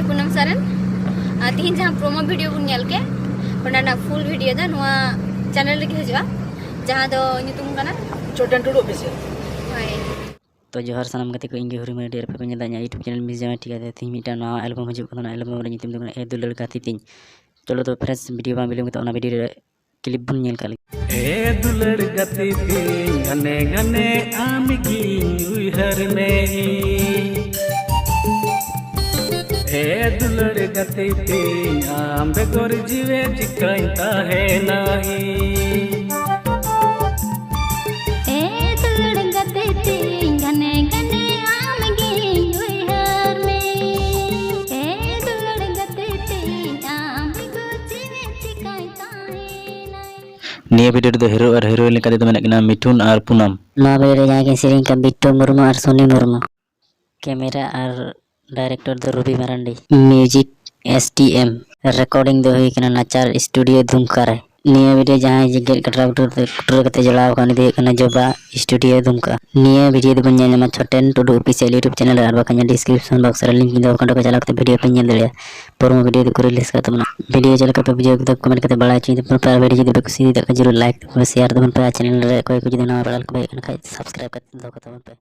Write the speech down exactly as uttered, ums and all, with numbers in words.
ᱯᱩᱱᱟᱢ ᱥᱚᱨᱮᱱ᱾ ᱟᱨ ᱛᱤᱦᱤᱧ ᱡᱟᱦᱟᱸ promo video ᱵᱚᱱ ᱧᱮᱞ ᱠᱮᱫ, ᱚᱱᱟ ᱨᱮᱱᱟᱜ full video ᱫᱚ ᱱᱚᱣᱟ channel ᱨᱮᱜᱮ ᱦᱤᱡᱩᱜᱼᱟ, ᱡᱟᱦᱟᱸ ᱫᱚ ᱧᱩᱛᱩᱢ ᱠᱟᱱᱟ ᱪᱚᱴᱮᱱ ᱴᱩᱰᱩ Official᱾ ᱦᱳᱭ᱾ ᱛᱚ ᱡᱚᱦᱟᱨ ᱥᱟᱱᱟᱢ ᱜᱟᱛᱮ ᱠᱚ, ᱤᱧ ᱜᱮ ᱦᱩᱨᱤ ᱢᱟᱹᱨᱰᱤ ᱟᱨ ᱟᱯᱮ ᱯᱮ ᱧᱮᱞ ᱮᱫᱟ ᱤᱧᱟᱹᱜ YouTube channel Miss Jama, ᱴᱷᱤᱠ ᱟᱪᱷᱮ? ᱛᱤᱦᱤᱧ ᱢᱤᱫᱴᱟᱝ ᱱᱟᱣᱟ album ᱦᱤᱡᱩᱜ ᱠᱟᱱᱟ, ᱚᱱᱟ album ᱨᱮ ᱧᱩᱛᱩᱢ ᱫᱚ ᱠᱟᱱᱟ ᱮ ᱫᱩᱞᱟᱹᱲ ᱜᱟᱛᱮ ᱛᱤᱧ᱾ ᱪᱚᱞᱚ ᱛᱚ friends, video ᱵᱟᱝ ᱵᱤᱞᱚᱢ ᱠᱟᱛᱮ ᱚᱱᱟ video ᱨᱮ clip ᱵᱚᱱ ᱧᱮᱞ ᱠᱟᱜ ᱞᱮᱜᱮ᱾ ᱮ ᱫᱩᱞᱟᱹᱲ ᱜᱟᱛᱮ ᱛᱤᱧ, ᱜᱷᱟᱱᱮ ᱜᱷᱟᱱᱮ ᱟᱢ ᱜᱤᱧ ᱩᱭᱦᱟᱹᱨ ᱢᱮ᱾ ᱮ ᱫᱩᱞᱟᱹᱲ ᱜᱟᱛᱮ ᱛᱤᱧ, ᱟᱢ ᱵᱮᱜᱚᱨ ᱡᱤᱣᱮ ᱪᱤᱠᱟᱹᱧ ᱛᱟᱦᱮᱱᱟ ᱤᱧ? ᱮ ᱫᱩᱞᱟᱹᱲ ᱜᱟᱛᱮ ᱛᱤᱧ, ᱜᱷᱟᱱᱮ ᱜᱷᱟᱱᱮ ᱟᱢ ᱜᱤᱧ ᱩᱭᱦᱟᱹᱨ ᱢᱮ᱾ ᱮ ᱫᱩᱞᱟᱹᱲ ᱜᱟᱛᱮ ᱛᱤᱧ, ᱟᱢ ᱵᱮᱜᱚᱨ ᱡᱤᱣᱮ ᱪᱤᱠᱟᱹᱧ ᱛᱟᱦᱮᱱᱟ? ᱱᱤᱭᱟᱹ video ᱨᱮᱫᱚ hero ᱟᱨ heroine ᱞᱮᱠᱟ ᱛᱮᱫᱚ ᱢᱮᱱᱟᱜ ᱠᱤᱱᱟ ᱢᱤᱴᱷᱩᱱ ᱟᱨ ᱯᱩᱱᱟᱢ᱾ ᱱᱚᱣᱟ video ᱨᱮ ᱡᱟᱦᱟᱸᱭ ᱠᱤᱱ ᱥᱮᱨᱮᱧ ᱠᱟᱱ ᱵᱤᱴᱴᱩ ᱢᱩᱨᱢᱩ ᱟᱨ ᱥᱩᱱᱤ ᱢᱩᱨᱢᱩ᱾ Camera ᱟᱨ director ᱫᱚ ᱨᱚᱵᱤ Marandi. Music S T M᱾ Recording ᱫᱚ ᱦᱩᱭ ᱠᱟᱱᱟ ᱱᱟᱪᱟᱨ studio ᱫᱩᱢᱠᱟ ᱨᱮ᱾ ᱱᱤᱭᱟᱹ video ᱡᱟᱦᱟᱸᱭ ᱡᱮᱜᱮᱫ ᱠᱟᱴᱨᱟ ᱠᱩᱴᱨᱟᱹ ᱠᱟᱛᱮ ᱡᱚᱲᱟᱣ ᱟᱠᱟᱱ, ᱩᱱᱤ ᱫᱚ ᱦᱩᱭᱩᱜ ᱠᱟᱱᱟ ᱡᱚᱵᱟ studio ᱫᱩᱢᱠᱟ᱾ ᱱᱤᱭᱟᱹ video ᱫᱚᱵᱚᱱ ᱧᱮᱞ ᱧᱟᱢᱟ ᱪᱷᱳᱴᱮᱱ ᱴᱩᱰᱩ Official YouTube channel ᱨᱮ, ᱟᱨ ᱵᱟᱠᱷᱟᱱ description box ᱨᱮ link ᱤᱧ ᱫᱚᱦᱚ ᱠᱟᱜᱼᱟ, ᱚᱸᱰᱮ ᱠᱚ ᱪᱟᱞᱟᱣ ᱠᱟᱛᱮ video ᱯᱮ ᱧᱮᱞ ᱫᱟᱲᱮᱭᱟᱜᱼᱟ᱾ promo video ᱫᱚᱠᱚ release ᱠᱟᱜ ᱛᱟᱵᱚᱱᱟ᱾ Video ᱪᱮᱫ ᱞᱮᱠᱟ ᱯᱮ ᱵᱩᱡᱷᱟᱹᱣ ᱠᱮᱫᱟ comment ᱠᱟᱛᱮ ᱵᱟᱲᱟᱭ ᱦᱚᱪᱚᱧ ᱛᱟᱵᱚᱱ ᱯᱮ, ᱟᱨ video ᱡᱩᱫᱤ ᱯᱮ ᱠᱩᱥᱤᱭᱟᱫᱟ ᱠᱷᱟᱱ ᱡᱟᱹᱨᱩᱲ like ᱛᱟᱵᱚᱱ ᱯᱮ, share ᱛᱟᱵᱚᱱ ᱯᱮ, ᱟᱨ channel ᱨᱮ ᱚᱠᱚᱭ ᱠᱚ ᱡᱩᱫᱤ ᱱᱟᱣᱟ ᱵᱟᱲᱟ ᱠᱚ ᱦᱮᱡ ᱟᱠᱟᱱ ᱠᱷᱟᱡ subscribe ᱠᱟᱛᱮ ᱫᱚᱦᱚ ᱠᱟᱛᱟᱵᱚᱱ ᱯᱮ᱾